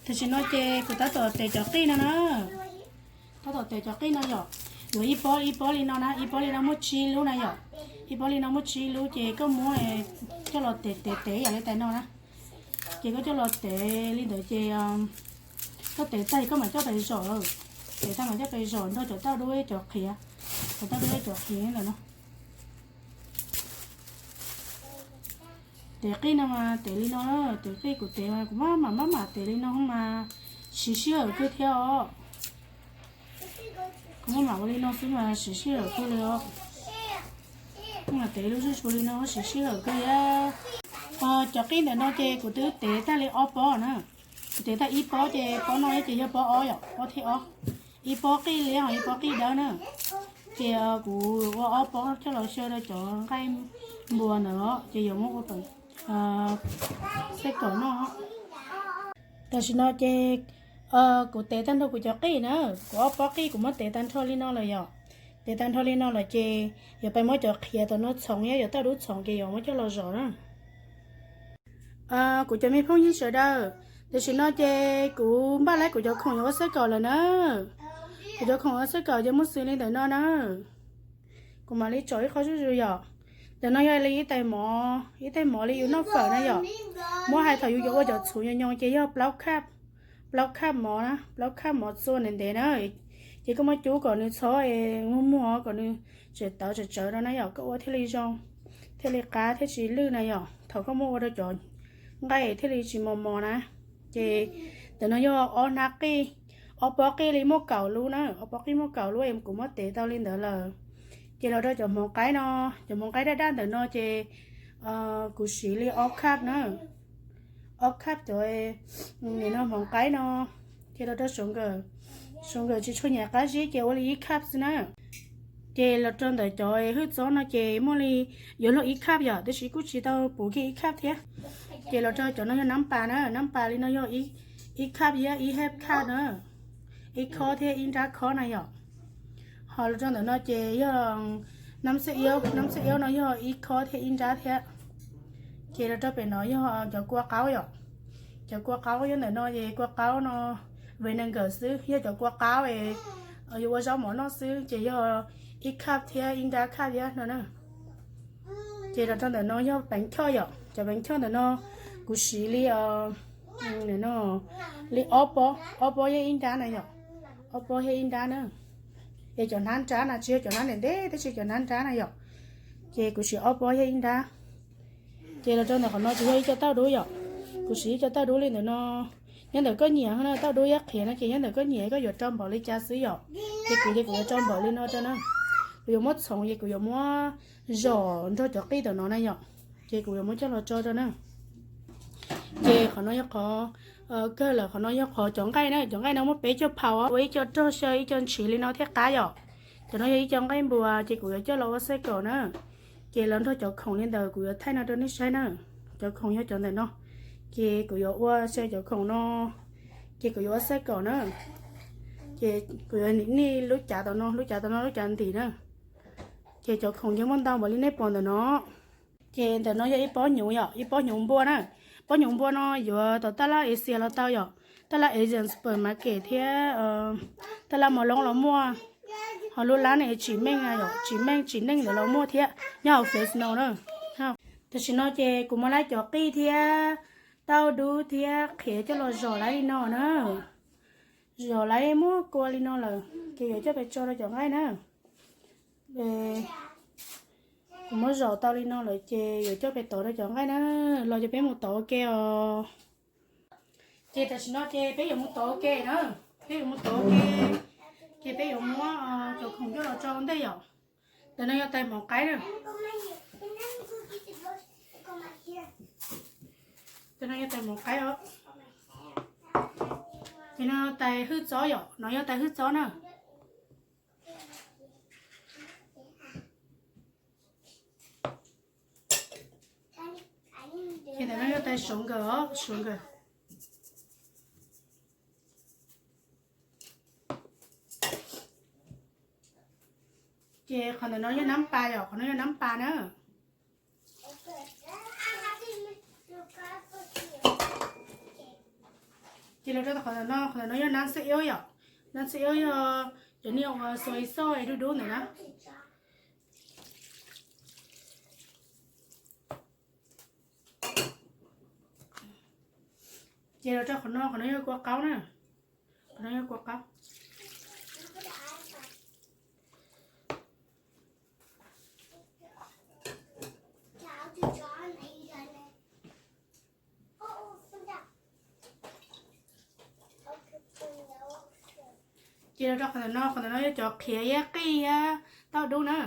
Tam sim no ces kuv tab tom tev cov qij no na. Tab tom tev cov qij no yom. Yuav ib pob ib pob li no na, ib pob li no muaj tsib lub na yom. Ib pob li no muaj tsib lub ces koj muab coj los tev tev tev yam li tais no na. Ces koj coj los tev li ntawd ces koj tev tag koj mam coj pes zom. Tev tag mam coj pes zom nrog cov tauj dub cov qhiav. Cov tauj dub cov qhiav ntawm no. Tev qij no mas tev li no, tev qij kuv tev mas kuv maj mam maj mam tev li no mas siv sij hawm kawg thiab os. Kuv maj mam ua li no xwb mas siv sij hawm kawg li os. Maj mam tev lub zuj zus li no siv sij hawm kawg thiab. Cov qij ntawm no ces kuv twb tev tag li ob pob na. Kuv tev tag ib pob ces pob no ces yog pob ob yom, pob thib ob. Ib pob qij liab ho ib pob qij dawb na. Ces kuv ua ob pob coj los xyaw rau cov nqaij npua ntawd ces yuav muab ua xaij kaum noj. Tam sim no ces kuv tev tag nrho kuv cov qij na, kuv ob pob qij kuv muab tev tag nrho li no lawm yom. Tev tag nrho li no lawm ces yuav pais muab cov qhiav tom no txhoov thiab cov tauj dub txhoov ces yuav muab coj los zom na. Kuv cov me phooj ywg sawv daws, tam sim no ces kuv npaj lawm kuv cov khoom yuav ua xaij kaum lawm na. Kuv cov khoom ua xaij kaum ces muaj xws li ntawm no na. Kuv mam li tso ib qho zuj zus yom. Ntawm no yog li ib tais mov, ib tais mov li yus noj fawm na yom. Muab hais thaum yus yuav ua cov txhuv nyoos nyoos ces yog plaub khab, plaub khab mov na, plaub khab mov txua ntev ntev na. Ces koj muab cub kom nws txhob es muag muag kom nws tseem tawv tseem tsawv no na yom, koj ua thiaj li zoo, thiaj li qab thiaj tsis lwj na yom. Thaum koj muab ua rau cov nqaij thiaj li tsis mos mos na. Ces ntawm no yog ob hnab qij, ob pob qij li muaj kaum lub na, ob pob qij muaj kaum lub es kuv muab tev tau li ntawd lawm. Ces los rau cov hmoov qaib no, cov hmoov qaib daj daj ntawm no ces kuv siv li ob khab na, ob khab cov no hmoov qaib no. Ces los rau sugar, sugar tsis tshua nyiam qab zib ces ua li ib khab xwb na. Ces los rau ntawm cov hwj txob no ces muaj li yuav luag ib khab yom, tab sis kuj tsis tau puv kiag ib khab thiab. Ces los rau cov no yog nab pas na, nab pas li no yog ib khab thiab ib hab khab na, ib khob thiab ib nrab khob na yom. Ho los rau ntawm no ces yog nab xej iab, nab xej iab no yog ib khob thiab ib nrab thiab. Ces los rau pem no yog cov kua qaub yom. Cov kua qaub yog ntawm no ces kua qaub no vinegar xwb, yog cov kua qaub es yuav ua zaub mov noj xwb ces yog ib khab thiab ib nrab khab thiab no na. Ces los rau ntawm no yog peev choj yom, cov peev choj ntawm no kuv siv li no, li ob pob, ob pob thiab ib nrab na yom, ob pob thiab ib nrab na. Es cov hnab nrab na tsis yog cov hnab ntev ntev tab sis cov hnab nrab na yom. Ces kuv siv ob pob thiab ib nrab. Ces los rau ntawm qhov no ces yog ib co tauj dub yom. Kuv siv ib co tauj dub li ntawm no, nyob ntawm koj nyiam na, tauj dub thiab qhiav no ces nyob ntawm koj nyiam koj yuav rau npaum li cas xwb yom. Ces kuv ces kuv yuav rau npaum li no rau na. Kuv yuav muab txhoov ces kuv yuav muab zom nrog cov qij ntawm no na yom. Ces kuv yuav muab coj los tso rau na. Ces qhov no yog qhov kawg lawm, qhov no yog qhov cov nqaij na, cov nqaij no muaj peb co phaus, ua ib co rog xyaw ib co ntshiv li no thiaj qab yom. Cov no yog ib co nqaij npua ces kuv yuav coj los ua xaij kaum na. Ces los nrog cov khoom li ntawd kuv yuav thaij no rau nej saib na. Cov khoom yog cov ntawm no. Ces kuv yuav ua xyaw cov khoom no. Ces kuv yuav ua xaij kaum na. Ces kuv yuav nim nej lub cav tom no, lub cav tom no lub cav ntim na. Ces cov khoom yeej muaj ntau npaum li nej pom ntawm no. Ces ntawm no yog ib pob hnyuv yom, ib pob hnyuv npua na. Pob hnyuv npua no yuav tom taj laj Asia los tau yom, taj laj Asian supermarket thiab taj laj Mos Loob los muaj. Ho lub lab ne tsim meej na yom, tsim meej tsim neej ntawd los muaj thiab, nyob hauv Fresno na. Tam sim no ces kuv muab lawv cov qij thiab tauj dub thiab qhiav coj los zom lawv li no na. Zom lawv muab kua li no lawm ces yuav coj pes tso rau cov nqaij na. Kuv muab zom tau li no lawm ces yuav coj pes tov rau cov nqaij na. Los ces peb mus tov ua ke os. Ces tam sim no ces peb yuav mus tov ua ke na. Peb yuav mus tov ua ke. Ces peb yuav muab cov khoom coj los tso ua ntej yom. Ntawm no yog tais hmoov qaib na. Ntawm no yog tais hmoov qaib os. Ces no tais hwj txob yom, no yog tais hwj txob na. Ces ntawm no yog tais suav nkawm os, suav nkawm. Ces qhov ntawm no yog nab pas yom, qhov no yog nab pas na. Ces los rau qhov no, qhov no yog nab xib ib yom, nab xib ib yog cov niag uas soy sauce dub dub ntawm na. Ces los rau qhov no, qhov no yog kua qaub na, qhov no yog kua qaub. Ces los rau qhov ntawm no, qhov ntawm no yog cov qhiav thiab qij thiab tauj dub na.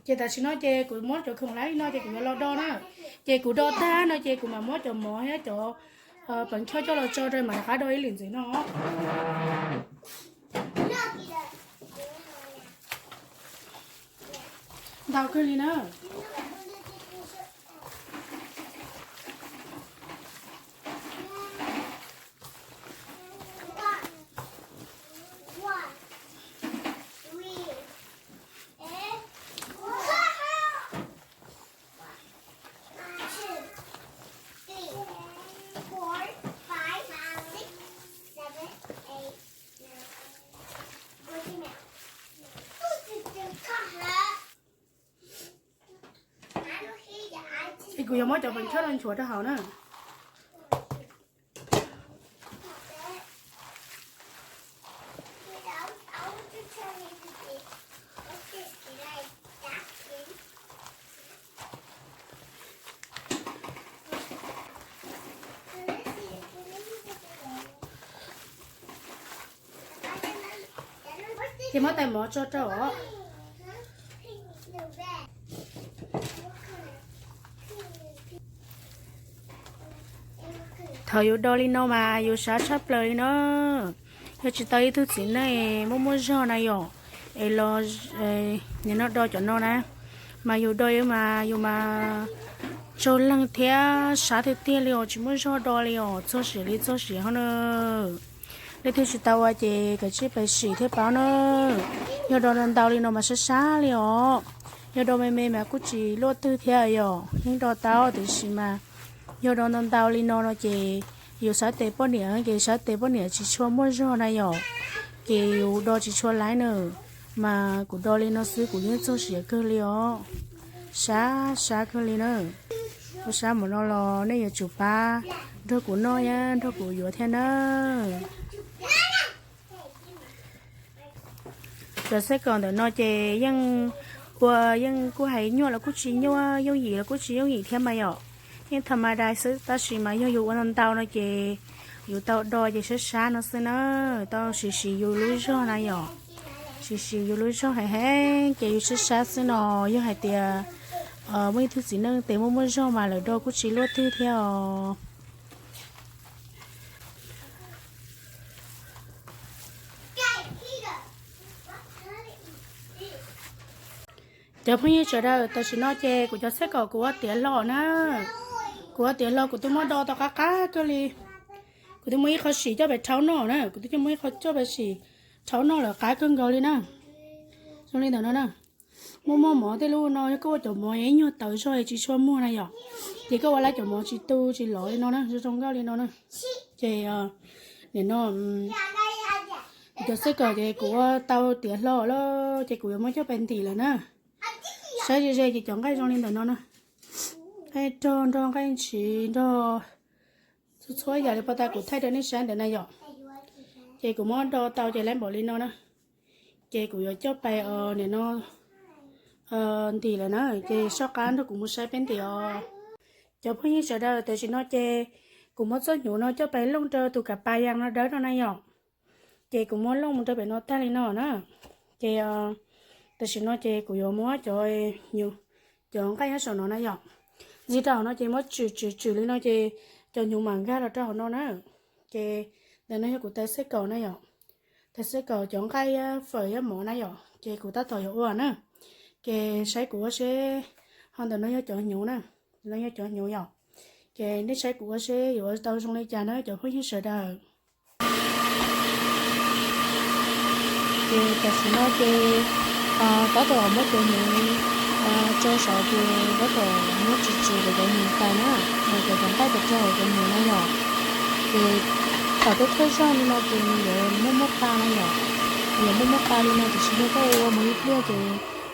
Ces tam sim no ces kuv muab cov khoom laib li no ces kuv yuav los do na. Ces kuv do tag no ces kuv mam muab cov mov thiab cov peev choj coj los tso rau mam rov qab do ib lwm ntxiv no. Ntau kawg li na. Es kuv yuav muab cov peev choj no nchuav rau hauv na. Ces muab tais mov tso rau os. Thaum yus do li no mas yus sab tshaj plaws li no. Yog tsis tau ib tug txiv neej muaj muaj zog na yom, es los nim no do cov no na, mas yus do mas yus mas tsaug leeg thiab sab tiag tiag li os, tsis muaj zog do li os, txog siav li txog siav hos na. Leej twg tsis tau ua ces kav tsij pais sim thiaj paub na. Yog do ntau ntau li no mas sab sab li os. Yog do me me mas kuj tsis luaj twg thiab yom, yeej do tau tiam sis mas yog do ntau ntau li no no ces yus sab tes poj niam ces sab tes poj niam tsis tshua muaj zog na yom, ces yus do tsis tshua laib na. Mas kuv do li no xwb kuv yeej txog siav kawg li os, sab sab kawg li na. Ua sab mus no los nej yuav tsum pab nrog kuv noj thiab nrog kuv yuav thiab na. Cov xeb kaum ntawm no ces yeej ua yeej kuj hais nyuaj los kuj tsis nyuaj, yooj yim los kuj tsis yooj yim thiab mas yom. Yeej tham ma dai xwb tab sis mas yog yus ua ntau ntau no ces yus tau do ces sab sab no xwb na, tau siv siv yus lub zog na yom. Siv siv yus lub zog heev heev ces yus sab sab xwb no. Yog hais tias muaj ib tug txiv neej tes muaj muaj zog mas lawv do kuj tsis luaj twg thiab os. Cov phooj ywg sawv daws, tam sim no ces kuv cov xeb kaum kuv ua tiav hlo na. Kuv ua tiav hlo kuv twb muab do tau qab qab kawg li. Kuv twb muab ib qho sim coj pais rhaub noj na, kuv twb coj muab ib qho coj pais sim rhaub noj lawm qab kawg nkaus li na. Zoo li ntawm no na, muaj muaj mov tej lub no yog koj ua cov mov ib nyuag tawv zog tsis tshua muag na yom, ces koj ua lawm cov mov tsis tu tsis lov li no na, zoo zoo nkauj li no na. Ces nim no cov xeb kaum ces kuv ua tau tiav hlo lawm ces kuv yuav muab coj pais ntim lawm na. Saib ze ze ces cov nqaij zoo li ntawm no na, nqaij rog nrog nqaij ntshiv nrog txhua txhua yam li pos tas kuv thaij rau nej saib ntawm na yom. Ces kuv muab do tau ces lawv npaum li no na. Ces kuv yuav coj pais nim no ntim lawm na, ces soj qab nrog kuv mus saib peb ntim os. Cov phooj ywg sawv daws, tam sim no ces kuv muab txoj hnyuv no coj pais looj rau tus kav pas yas no dawb no na yom. Ces kuv muab looj mus rau pem no tag li no na. Ces tam sim no ces kuv yuav muab cov hnyuv, cov nqaij nyob saum no na yom, ntxiv rau hauv no ces muab tswm tswm tswm li no ces cov hnyuv mam nkag los rau hauv no na. Ces ntawm no yog kuv tais xeb kaum na yom, tais xeb kaum cov nqaij fawm thiab mov na yom, ces kuv tab tom yuav ua na. Ces saib kuv ua seb, ho ntawm no yog cov hnyuv na, no yog cov hnyuv yom. Ces nej saib kuv ua seb yuav tau zoo li cas na cov phooj ywg sawv daws. Ces tam sim no ces Tab tom muab cov hnyuv tso saud ces tab tom muab tsis tsis cov hnyuv tas na, cov nqaij tawm rau hauv cov hnyuv na yom. Ces thaum twb thawj zaug li no ces nws yuav muaj muaj pa na yom. Nws yuav muaj muaj pa li no tiam sis yog koj ua mus ib pliag ces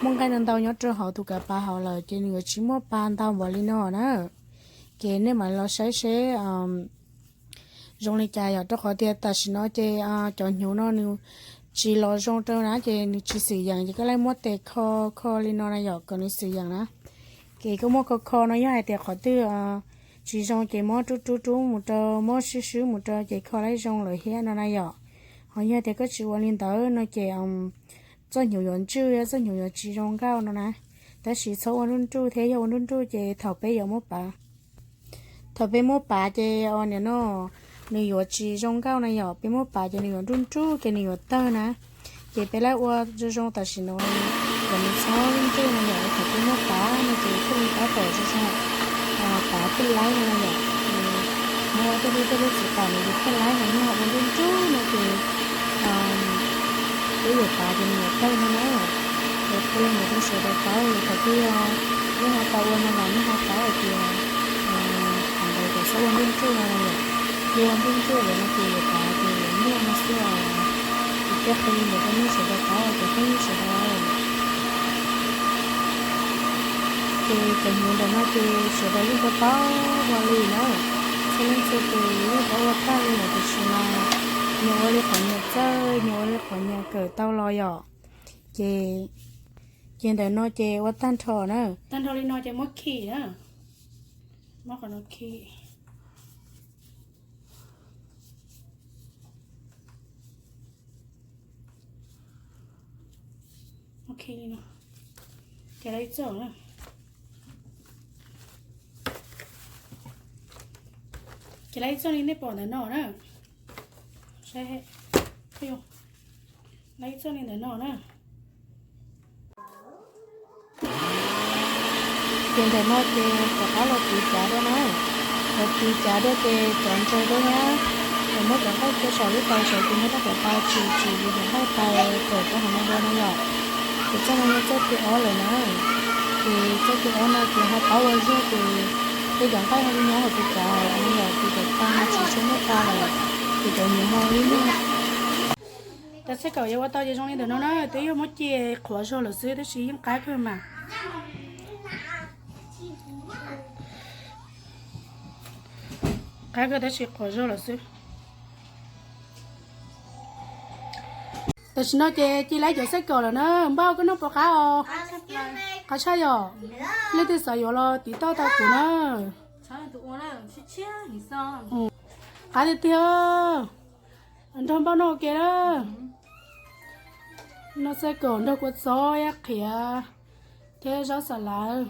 muaj nqaij ntau ntau nyob rau hauv tus kav pav hauv lawm ces nws yuav tsis muaj pa ntau npaum li no na. Ces nej mam los saib seb zoo li cas yom, rau qhov tias tam sim no ces cov hnyuv no nws tsis los zoo rau na ces nws tsis xwm yeem ces koj laij muab tes kho kho li no na yom kom nws xwm yeem na. Ces koj muab kho kho no yog hais tias qhov twg tsis zoo ces muab rub rub rub mus rau, muab swb swb mus rau ces kho laij zoo lawm thiab no na yom. Ho yog tias koj tsis ua li ntawd no ces txoj hnyuv yuav ntswj, txoj hnyuv yuav tsis zoo nkauj no na. Tab sis txhob ua nruj nruj thiab, yog ua nruj nruj ces thaum peb yuav muab pav, thaum peb muab pav ces nim no nws yuav tsis zoo nkauj na yom, peb muab pav ces nws yuav nruj nruj ces nws yuav tawg na. Ces peb laij ua zoo zoo tam sim no, kom nws txhob nruj nruj na yom, thaum peb muab pav no ces thiaj li tab tom zoo zoo, pav thiaj laib no na yom. Muab tej lub tej lub txiv pam nws thiaj laib no, yog ua nruj nruj no ces peb yuav pav ces nws yuav tawg no na. Ces qhia li ntawd rau sawv daws paub, thaum twg yog nej ho tau ua no los nej ho paub hais tias qhov ntawd kom txhob ua nruj nruj no na yom. Yog ua nruj nruj lawm no ces yuav pav ces yuav nyuaj no xwb os. Ces thiaj qhia li ntawd rau nej sawv daws paub cov phooj ywg sawv daws. Ces cov hnyuv ntawm no ces sawv daws yeej paub paub ua li na. Txhua leej txhua tus yeej paub ua tag li lawm tiam sis mas nyias ua li qhov nyias txawj, nyias ua li qhov nyias kawm tau los yom. Ces, ces ntawm no ces ua tag nrho na. Tag nrho li no ces muab khi na. Muab qhov no khi. Ces lawv ib txoj na. Ces lawv ib txoj li nej pom ntawm no na. Lawv ib txoj li ntawm no na. Ces ntawm no ces rov qab los tiv cav dua na. Los tiv cav dua ces cov ntsaws dua na. Ces muab cov nqaij rau saum lub tais saud ces muab rab phom tais tsim tsim cov nqaij tais tawm rau hauv no dua na yom. Ces txoj no yog txoj thib ob lawm na. Ces txoj thib ob no ces ho paub ua zog ces tej cov nqaij ho nyob hauv tus cav no yom, ces cov pa ho tsis tshua muaj pa lawm, ces cov hnyuv ho ib nyuag. Cov xab kaum yuav ua tau ces zoo li ntawm no na, twb yog muab ci qhuav zog lawm xwb tab sis yeej qab kawg mas. Qab kawg tab sis qhuav zog lawm xwb. Tam sim no ces ci laib cov xab kaum lawm na, npauj koj noj puas qab os? Qab tshaj yom. Leej twg xav yuav los tiv tauj tau kuv na. Qab tiag tiag. Nrog npauj noj ua ke na. Noj xab kaum nrog kua txob, yab qhiav thiab zaub xa lawm.